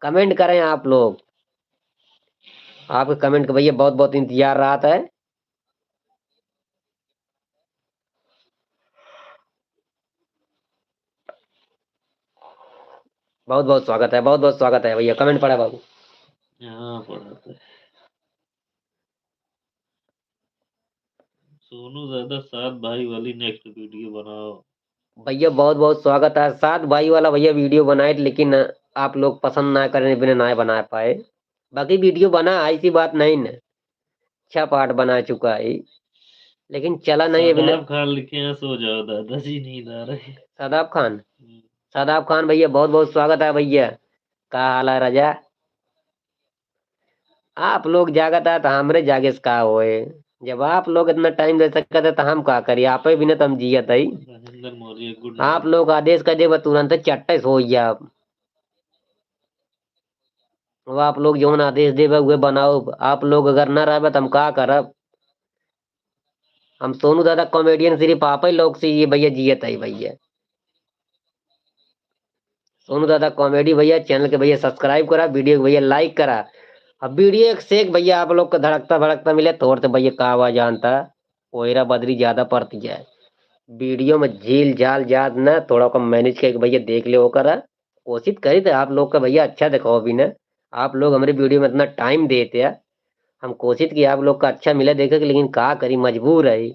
comment करें आप लोग, आपके comment का भैया बहुत बहुत इंतजार रहत है। बहुत बहुत स्वागत है, बहुत बहुत स्वागत है भैया। Comment पढ़ा बाबू। हाँ, पढ़ा तो है। सोनू दादा, सात भाई वाली next video बनाओ। भैया बहुत बहुत स्वागत है। सात भाई वाला भैया video बनाए, लेकिन आप लोग पसंद ना करें, बिना ना बना पाए। बाकी video बना, ऐसी बात नहीं न। अच्छा part बना चुका है, लेकिन चला नहीं अभी ना। शादाब खान लिखे हैं, सो जाओ दादाजी, नींद आ रही। शादाब खान, हम्म। शादाब खान भैया, बहुत बहुत स्वागत है भैया। का हाल है राजा? आप लोग जागत है तो हमरे जागे से का होए? जब आप लोग इतना time दे सकत है तो हम का करी? आपे बिना तो हम जियत है। राजेंद्र मौर्य, good night। आप लोग आदेश कर देबे, तुरंत चट्टे से हो जाब। अब आप लोग जौन आदेश देबे, उहे बनाओ। आप लोग अगर ना रहबे, तो हम का करब? हम सोनू दादा comedian सिर्फ आप ही लोग से ये भैया जियत है भैया। सोनू दादा comedy भैया, channel के भैया subscribe करा, video के भैया like करा। अब video एक से एक भैया आप लोग का धड़कता भड़कता मिले, थोड़ से भैया का आवाज जानता, कोहरा बदरी ज्यादा पड़ती है। Video में झील झाल जात ना, थोड़ा कम manage करके भैया देख ले वो करा। कोशिश करी तो आप लोग का भैया अच्छा दिखाओ भी ना। आप लोग हमारे video में इतना time देते हैं, हम कोशिश की आप लोग का अच्छा मिले देखे के, लेकिन का करी, मजबूर है।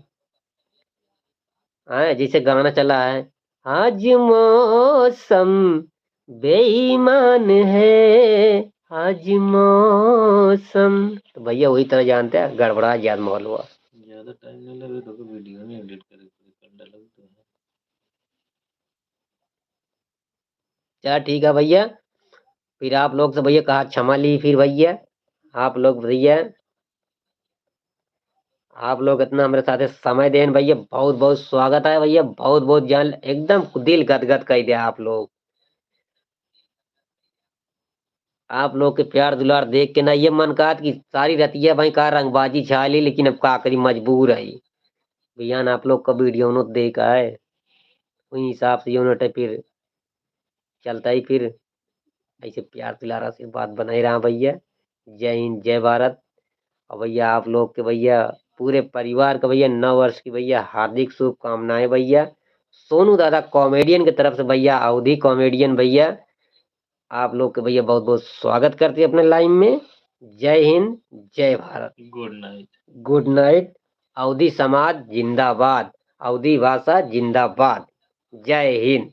हाँ, जैसे गाना चला है, आज मौसम बेईमान है, आज मौसम, तो भैया वही तरह जानते हैं, गड़बड़ा जात माहौल हुआ। ज्यादा time ना लगे तो video नहीं edit करे, कंडा लगता है। चला ठीक है भैया, फिर आप लोग से भैया कहा क्षमा ली फिर भैया, आप लोग भैया, आप लोग इतना हमरे साथे समय देन भैया, बहुत बहुत स्वागत है भैया, बहुत बहुत जान एकदम दिल गदगद कर दिया आप लोग। आप लोग के प्यार दुलार देख के ना ये मन कहत कि सारी रतिया भाई का रंगबाजी छा ली, लेकिन अब का करी, मजबूर है। भैया ना आप लोग का video नोट देख आए, वही हिसाब से यूनिट है फिर चलता ही फिर ऐसे प्यार दुलार आशीर्वाद बनाए रहा भैया। जय हिंद, जय भारत। और भैया आप लोग के भैया पूरे परिवार के भैया नव वर्ष की भैया हार्दिक शुभकामनाएं भैया। सोनू दादा comedian की तरफ से भैया, अवधी comedian भैया, आप लोग के भैया बहुत बहुत स्वागत करते हैं अपने live में। जय हिंद, जय भारत। Good night। Good night। अवधी समाज जिंदाबाद, अवधी भाषा जिंदाबाद। जय हिंद।